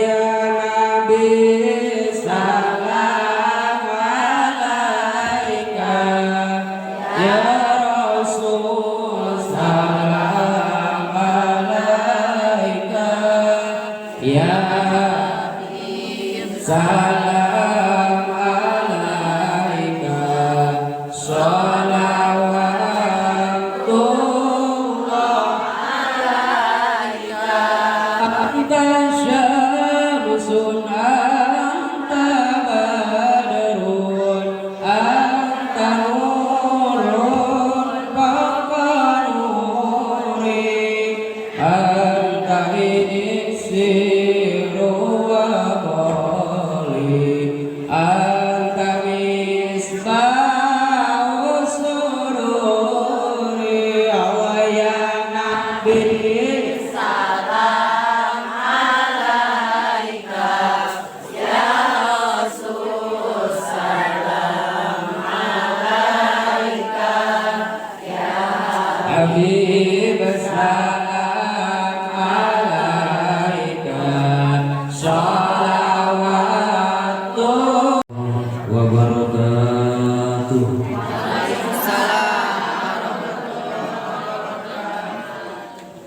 Ya Nabi, salam alaika. Ya Rasul, salam alaika. Ya salam alaika. Salawatullah alaika. Anta syamsun, anta badrun, anta nurun fawqa nuri, anta iksiru wa ghali, anta misbahu sururi. Allah ya Nabi, Salam alaika ya Rasul, salam alaika ya Habib, salam alaika. Salawatullah wabarakatuh. Waalaikumsalam.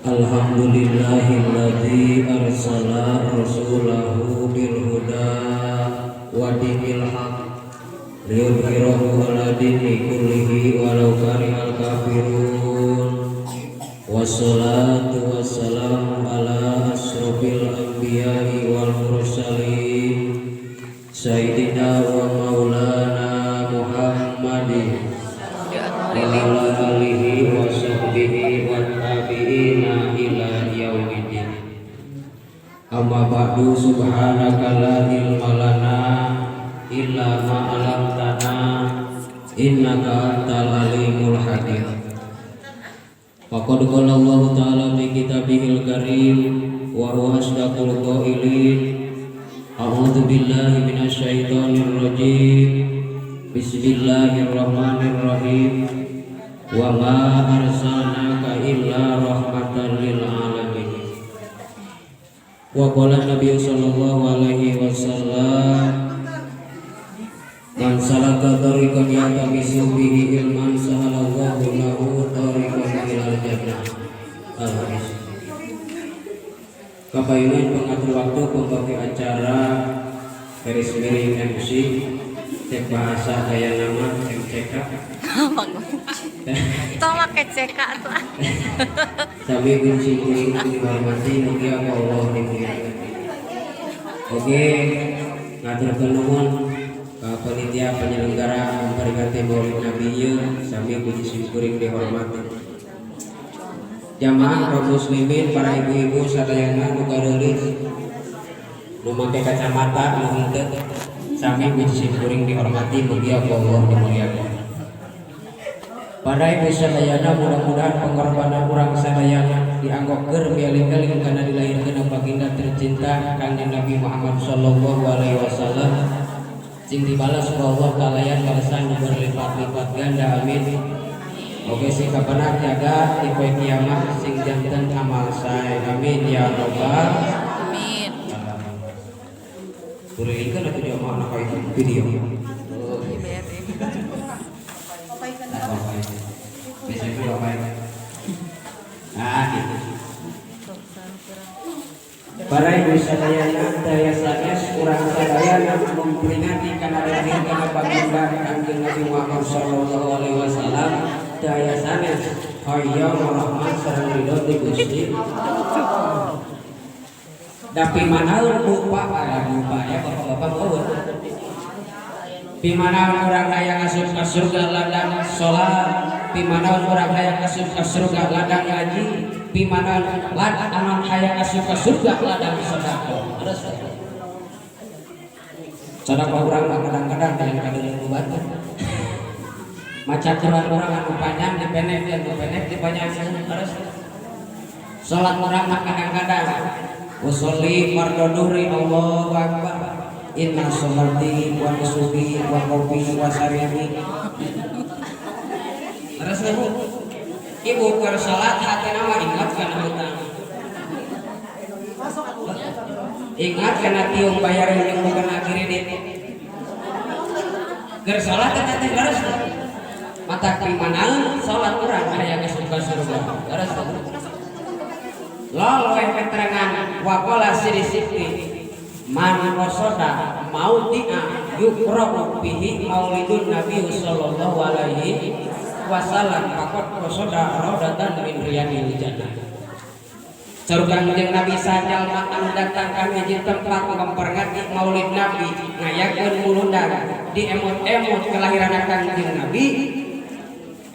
Alhamdulillahilladzi arsala rasulahu bil huda wa dinil haq liyudhhirahu ala dini kullihi walau karihal kafirun. Wassalatu wassalamu ala asrofil anbiya'i wal mursalin, sayyidina wa maulana Muhammadin wa ala alihi wa sahbihi wa tabi'ina ila yaumiddin. Amma ba'du, subhanaka la ilma lana illa ma 'allamtana innaka antal alimul hakim. Faqad qala Allah ta'ala fi kitabihil karim wa huwa asdaqul qailin. A'udzu billahi minasyaitonir rajim. Bismillahirrahmanirrahim. Wa ma arsalnaka illa rahmatan lil alamin. Wa qala Nabi sallallahu alaihi wasallam, man salaka tariqan yaltamisu bihi ilman sahalallahu lahu tariqan ilal jannah. Al hadis. Kapayungan pengatur waktu, pembagi acara, garis miring MC, cek bahasa gaya nama MCK. Tong make CK tuh. Sami kunci kuring dihormati, mugia ku Allah dimuliakan. Oke, ngaturkeun nuhun ka panitia penyelenggara memperingati Maulid Nabi ieu, sami puji simkuring dihormati. Jamaah kaum muslimin, para ibu-ibu sadayana nu gareulis, nu make kacamata, nu henteu, sami puji simkuring dihormati, mugia ku Allah dimuliakan. Para ibu sadayana, mudah-mudahan pengorbanan urang sadayana dianggo keur mieling-eling kana dilahirkeun baginda tercinta Kanjeng Nabi Muhammad sallallahu alaihi wasallam, sing dibalas ku Allah kalayan balasan nu berlipat-lipat ganda, amin. Oke, sing kapana jaga di poe kiamat sing janten amal sae, amin ya robbal Amin. alamin. Kulilingkeun atuh jamaah anak itu video. Oh, iya. Nah, biasanya bapak. Nah, gitu. Para ibu sadayana, daya sanes urang sadayana memperingati kana dilahirkeun baginda Kanjeng Nabi Muhammad sallallahu alaihi wasallam, daya sanes hoyong rahmat sareng ridho ti Gusti. Tapi manaeun Bu, Pak, ya Bu, Pak, ya bapak-bapak eueuh. Pimanaeun urang hayang asup ka surga ladang salat, pimanaeun urang hayang asup ka surga ladang ngaji, pimanaeun lad anu hayang asup ka surga ladang sedekah. Terus sedekah urang mah kadang-kadang yang kadeuleu ku batur. Maca Quran urang anu panjang dipendek, anu pendek dipanjangkeun. Terus salat urang mah kadang-kadang usolli fardhu duhri, Allahu akbar, inna sholati wa nusuki wa kopi wa sarimi. Terus ibu, ibu keur salat hatina mah ingat kana hutang. Ingat kana tiung bayar jeung bukan kredit. Keur salat eta teh leres teh. Matak pimanaeun salat urang aya asup ka surga. Leres teh. Lol we keterangan waqala Sirri Sibti man qasada maudi'a yuqra'u bihi maulidun nabi sallallahu alaihi wasallam faqad qasada raudatan min riyadil jannah. Saur Kangjeng Nabi sajalma anu datang ka hiji tempat memperingati maulid Nabi, ngayakeun muludan di emot-emot kelahiran Kangjeng Nabi,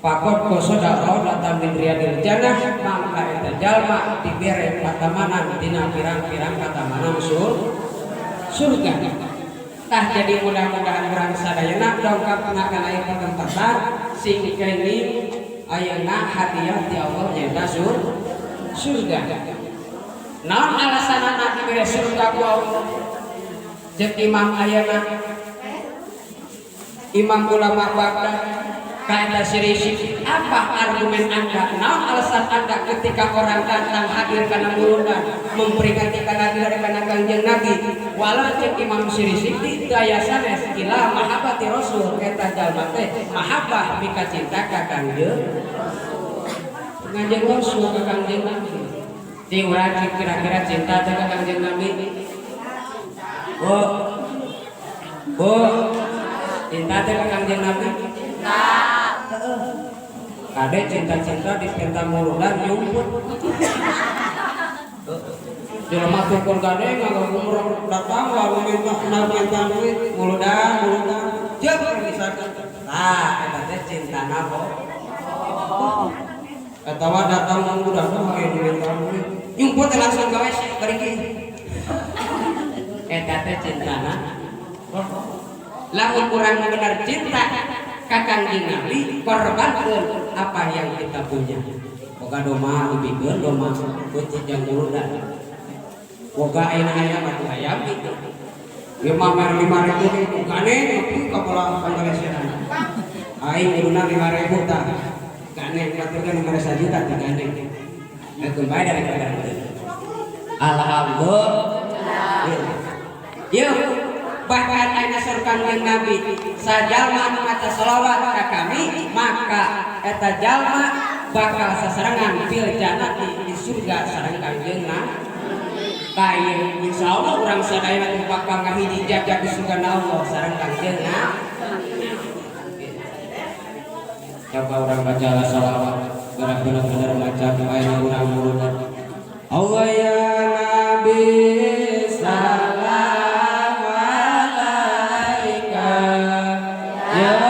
faqad qasada raudatan min riyadil jannah, mangka eta jalma dibere patamanan dina pirang-pirang patamanan surga. Tah jadi mudah-mudahan urang sadayana dongkapna kana ieu patempatan sing kenging ayeuna hadiah ti Allah nyaeta surga. Naon alasanana dibere surga ku Allah? Ceuk imam ayeuna, imam ulama Baghdad ka eta Sirri, apa argumen Anda? Naon alasan Anda ketika orang datang hadir kana muludan memperingati kelahiran kana Kangjeng Nabi? Walau ceuk Imam Sirri Sibti daya sanes ila mahabbati Rasul, eta jalma teh mahabbah mika cinta ka Kangjeng Kangjeng Rasul, ka Kangjeng Nabi. Di urang kira-kira cinta teh ka Kangjeng Nabi? Bu, Bu, cinta teh ka Kangjeng Nabi? Kade cinta-cinta di penta muludan nyumput. Jelema tukul gade ngagumrong datang lalu minta minta duit muludan muludan jeung misalkan tah eta teh cintana bo. Eta mah datang muludan mah aya minta duit nyumput teh langsung ka WC bari kieu. Eta teh cintana. Lamun urang benar cinta ka Kangjeng Nabi, korbankeun apa yang kita punya. Boga domba dibikeun domba peuncit jang muludan. Boga ayeuna hayam atuh hayam gitu. Ieu mah mer 5000 ge gane nepi ka pola pangalesenan. Aing kuduna 5000 tah. Gane batur kan mere sajuta teh gane. Keun bae daripada henteu. Alhamdulillah. Yuk, bahkan ayeuna saur Kangjeng Nabi sajalma anu maca selawat ka kami maka eta jalma bakal sasarengan fil jannati di surga sareng Kangjeng Nabi. Baik, insyaallah urang sadaya teh bakal ngahiji jajak di surga Allah sareng Kangjeng Nabi. Coba urang baca salawat, gerak bener-bener maca ayeuna urang muludan. Allah ya Nabi salam alaika, ya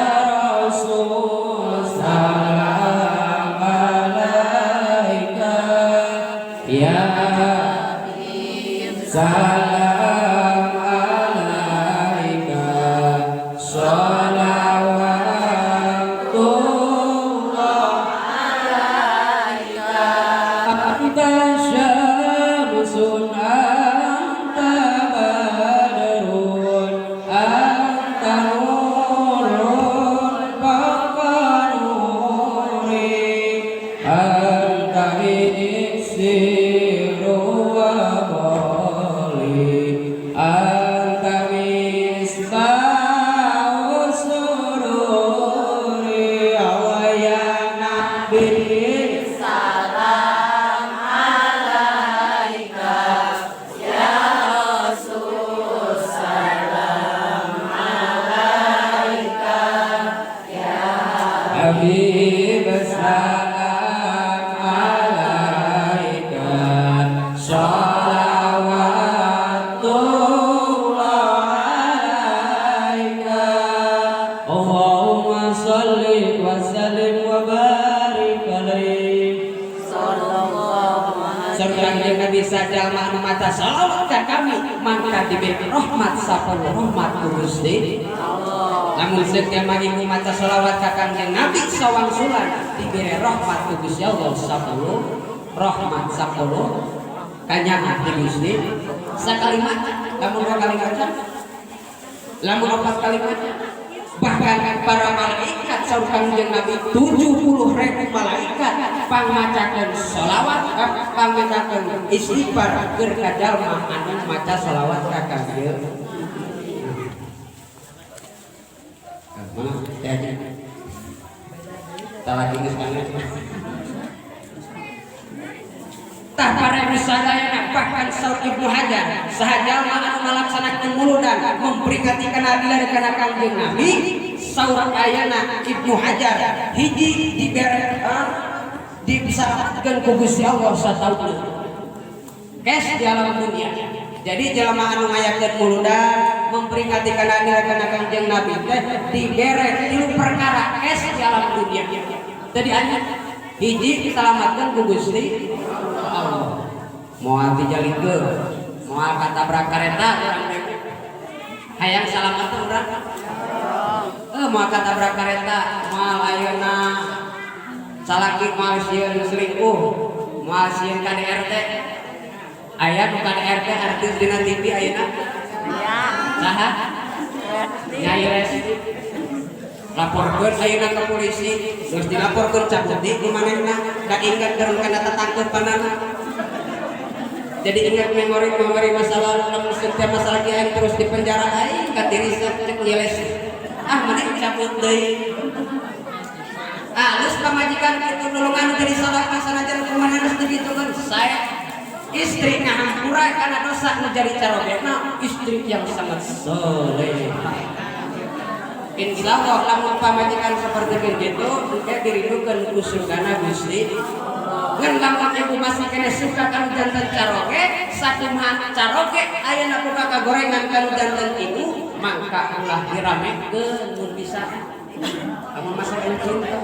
Rasul salam alaika, ya salam alaika, sholawatullah alaika, anta syamsun anta badrun anta nurun fawqa nuri anta iksiru wa ghali anta misbahu sururi. Allah ya Nabi Salam alaika ya Rasul, salam alaika ya Habib salam alaika, sholawatullah alaika, Allahumma sholli wa sallim wa barik alaihi. Sallallahu alaihi. Saur Kangjeng Nabi sajalma anu maca sholawat ka kami mangka diberi rahmat 10 rahmat ku Gusti Allah. Lamun seuk mah ibu maca sholawat ka Kangjeng Nabi sawangsulan diberi rahmat ku Gusti Allah 10 rahmat 10 kanyaah di Gusti. Sakali maca, lamun dua kali maca, lamun empat kali maca, bahkan para malaikat, saur Kangjeng Nabi 70.000 malaikat. Pangmacakeun sholawat, pangmacakeun istighfar keur ka jalma anu maca sholawat ka Kangjeng. Mana teh aja. Tak lagi geus kangen. Tah para ibu sadayana, bahkan saur Ibnu Hajar, saha jalma anu ngalaksanakeun muludan memperingati kana dilahirkeun Kangjeng Nabi, saur ayana Ibnu Hajar hiji dibere disalamatkeun ku Gusti Allah satauna. Kes di alam dunia. Jadi jelema anu ngayakeun muludan memperingati kana dilahirkeun Kangjeng Nabi teh dibere tilu perkara kes di alam dunia. Tadi anu hiji disalamatkeun ku Gusti Allah. Moal dijalikeun, moal katabrak kareta urang teh. Hayang salamat teh urang. Moal katabrak kareta, moal ayeuna salaki moal sieun selingkuh, moal sieun KDRT. Aya nu KDRT artis dina TV ayeuna? Saha? Nyai Resti. Laporkeun ayeuna ke polisi, geus dilaporkeun cabut di ku manehna, da ingat keur kana tatangkepanana. Jadi ingat memori-memori masa lalu, lamun setiap masalah kiai terus di penjara aing katirisan cek Nyai Resti. Ah maneh cabut deui. Ah geus pamajikan kitu nulungan jadi salah sanajan kumaha geus digitukeun. Saya istri ngahampura karena dosa nu jadi carogena istri yang sangat soleh. Insya Allah lamun pamajikan seperti begitu engke dirindukeun ku surgana Gusti. Ngan lamun ibu masih kena suka kanu janten caroge, sakumaha caroge ayeuna buka kagorengan kanu janten ibu, mangka ulah diramekeun mun bisa. Lamun masa kena cinta.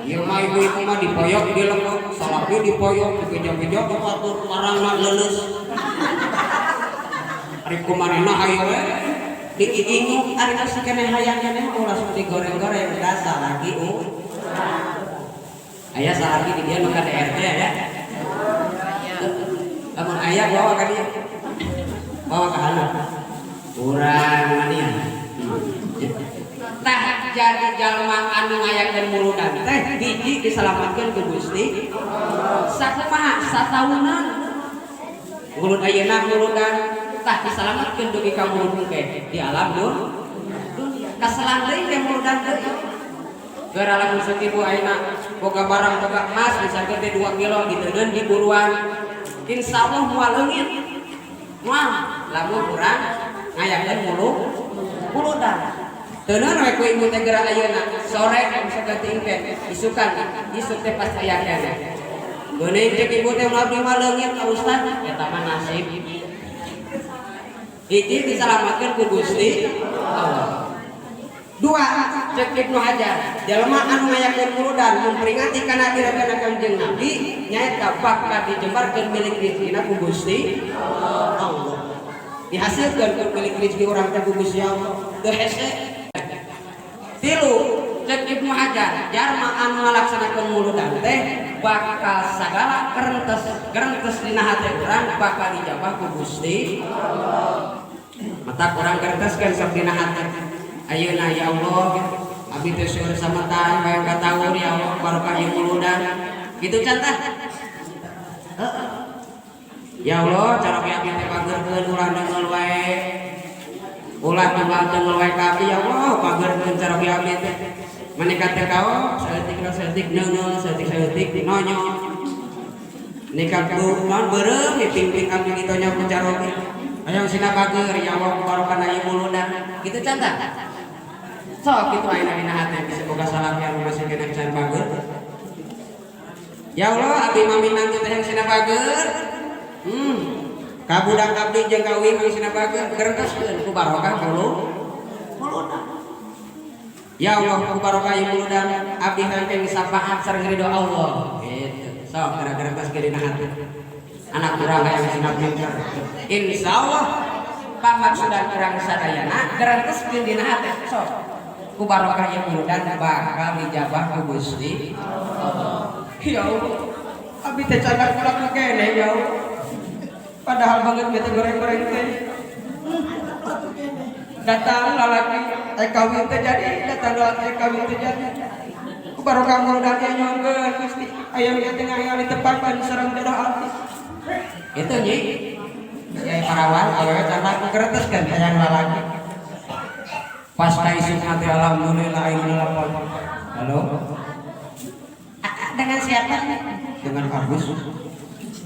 Ieu mah ibu-ibu mah dipoyok di lembut, salaki dipoyok, digeja-geja ku batur marangna leuleus. Ari kumanehna hayu we diingu ari nasi keneh hayang keneh ulah langsung digoreng-goreng da salaki Aya salaki di dia nu KDRT aya. Lamun aya bawa ka dieu. Bawa ka anak. Urang mania. Tah jadi jalma anu ngayakeun muludan teh hiji disalamatkeun ku Gusti. Sakumaha sataunan. Mulud ayeuna muludan tah disalamatkeun dugi ka mulud engke di alam dunia. Kaselang deui teh muludan deui. Geura lamun sakitu ayeuna boga barang boga emas misalkan teh 2 kilo diteundeun di buruan. Insyaallah moal leungit. Moal lamun urang ngayakeun muludan. Teuneun we ku ibu teh geura ayeuna sore bisa ganti engke isukan isuk teh pas aya keneh. Geuning cek ibu teh moal abdi mah leungit ka ustad eta mah nasib. Hiji disalamatkeun ku Gusti Allah. Dua, cek Ibnu Hajar, jelema anu ngayakeun muludan memperingati kana diragana Kangjeng Nabi nyaeta bakal dijembarkeun milik rezekina ku Gusti Allah. Dihasilkeun ku milik rezeki urang teh ku Gusti Allah. Teu hese. Tilu, cek Ibnu Hajar, jalma anu ngalaksanakeun muludan teh bakal sagala kerentes dina hate urang bakal dijabah ku Gusti Allah. Mata kurang kerenteskeun sok dina hate. Ayeuna ya Allah, abdi teh seueur sametan hayang kataun ya Allah barokah ieu muludan. Kitu can tah? Heeh. Ya Allah, caroge abdi teh pageurkeun ulah deungeul wae. Ulah tunggal deungeul wae ka abdi ya Allah, pageurkeun caroge abdi teh. Menikah teh kaos, saeutik saeutik neungeul, saeutik saeutik nonyo. Nikah ku naon beureum ping-ping abdi ditonyo ku caroge. Hayang sina bageur ya Allah barokah ieu muludan. Kitu can tah? Sok kitu ayeuna dina hate bisa boga salaki anu masih keneh can bageur. Ya Allah, abdi mah minantu teh hayang sina bageur. Ka budak abdi jeung ka uing hayang sina bageur, gerengkeskeun ku barokah muludan. Ya Allah, ku barokah ieu muludan abdi hayang syafaat sareng ridho Allah. Gitu. Sok gara-gara dina hate. Anak urang hayang sina pinter. Insyaallah pamaksudan urang sadayana gerengkeskeun dina hate. Sok ku barokah ieu muludan bakal dijabah ku Gusti Allah. Ya Allah, abdi teh canak kula keneh ya Allah. Padahal banget bete goreng-goreng teh. Datang lalaki kawin teh jadi, datang lalaki kawin teh jadi. Ku barokah Muludan ieu nyuhunkeun Gusti, aya nu ieu teh ngayal ditepangkeun sareng jodoh abdi. Itu, Nyi. Si aya parawan awewe can laku kereteskeun hayang lalaki. Pas kaisukna teh alhamdulillah aing nelpon. Halo. Ah, dengan siapa? Dengan Agus.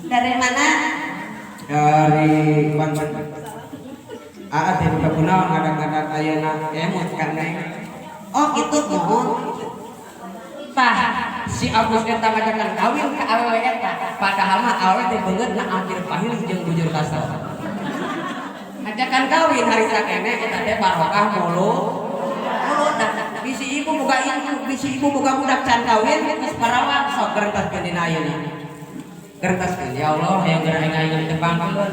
Dari mana? Dari Banten. Aa teh buka kunaon ngadak-ngadak ayeuna emut kan, Neng? Oh gitu, mohon. Tah, si Agus eta ngajakan kawin ka awewe eta, padahal mah awewe teh beungeutna hampir pahil jeung bujur kasel. Ngajakan kawin harita keneh eta teh barokah mulu. Dah bisi ibu boga ibu, bisi ibu boga budak can kawin geus parawan, sok gerentaskeun dina ayeuna. Gerentaskeun, ya Allah, hayang geura aing aing tepangkeun.